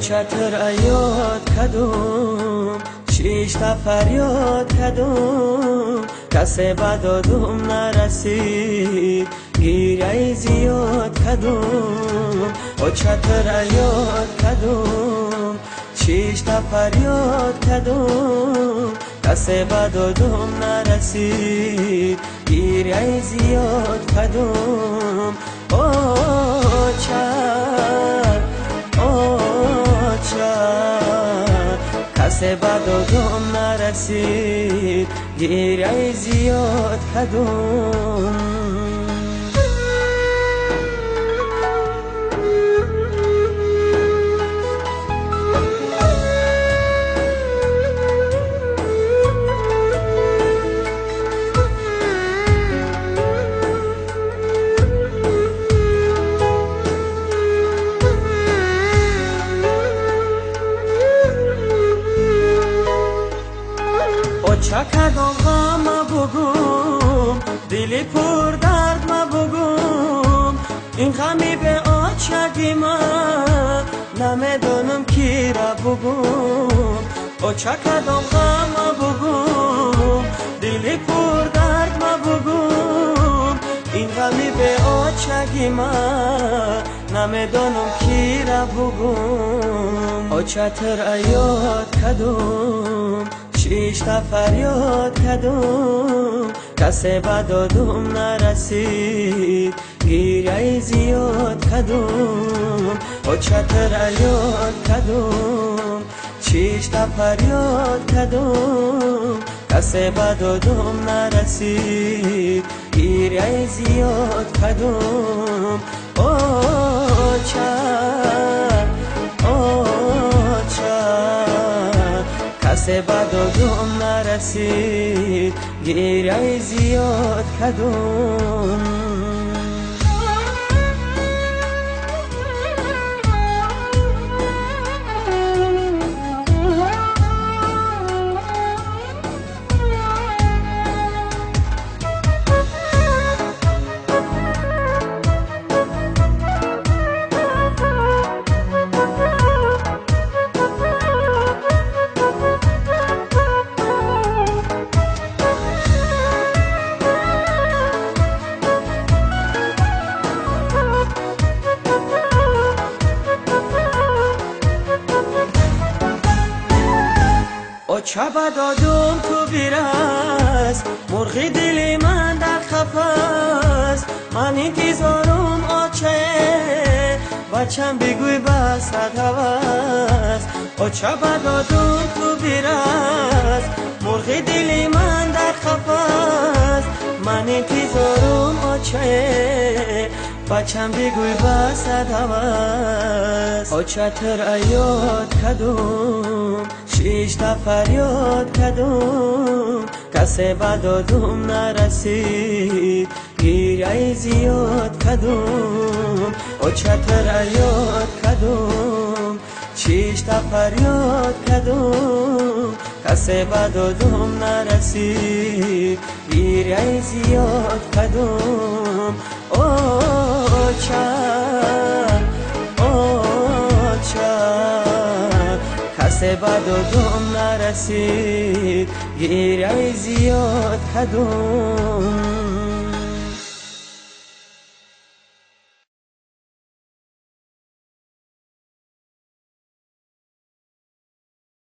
Очатр ёд кадум, шишта фарёд кадум, касе ба додум нарасид, гиряи зиёд кадум. Очатр ёд кадум, шишта фарёд кадум, касе ба додум нарасид, гиряи зиёд кадум. Оча, оча, касе ба додум нарасид, гиряи зиёд кадум. Оча кадом ғама бугум, дили пурдард ма бугум, ин ғами беочаги ма намедонам кира бугум. Оча кадом ғама бугум, дили пурдард ма бугум, ин ғами беочаги ма намедонам кира бугум. Очатр ёд кадум, шишта фарёд кадум, касе ба додум нарасид, гиряи зиёд кадум. Очатр ёд кадум, шишта фарёд кадум, касе ба додум нарасид, гиряи зиёд кадум. Оча, оча, касе ба додум нарасид, гиряи зиёд кадум. Оча ба додум ту бирас, мурғи дили ман дар қафас, ман интизорум очае, бачам бигӯй ба сад ҳавас. Оча ба додум ту бирас, мурғи дили ман дар қафас, ман интизорум очае, бачам бигӯй ба сад ҳавас. Очатр ёд кадум, шишта фарёд кадум, касе ба додум нарасид, гиряи зиёд кадум. Очатр ёд кадум, шишта фарёд кадум, касе ба додум нарасид, гиряи зиёд кадум. Оча, оча, касе ба додум нарасид, гиряи зиёд кадум.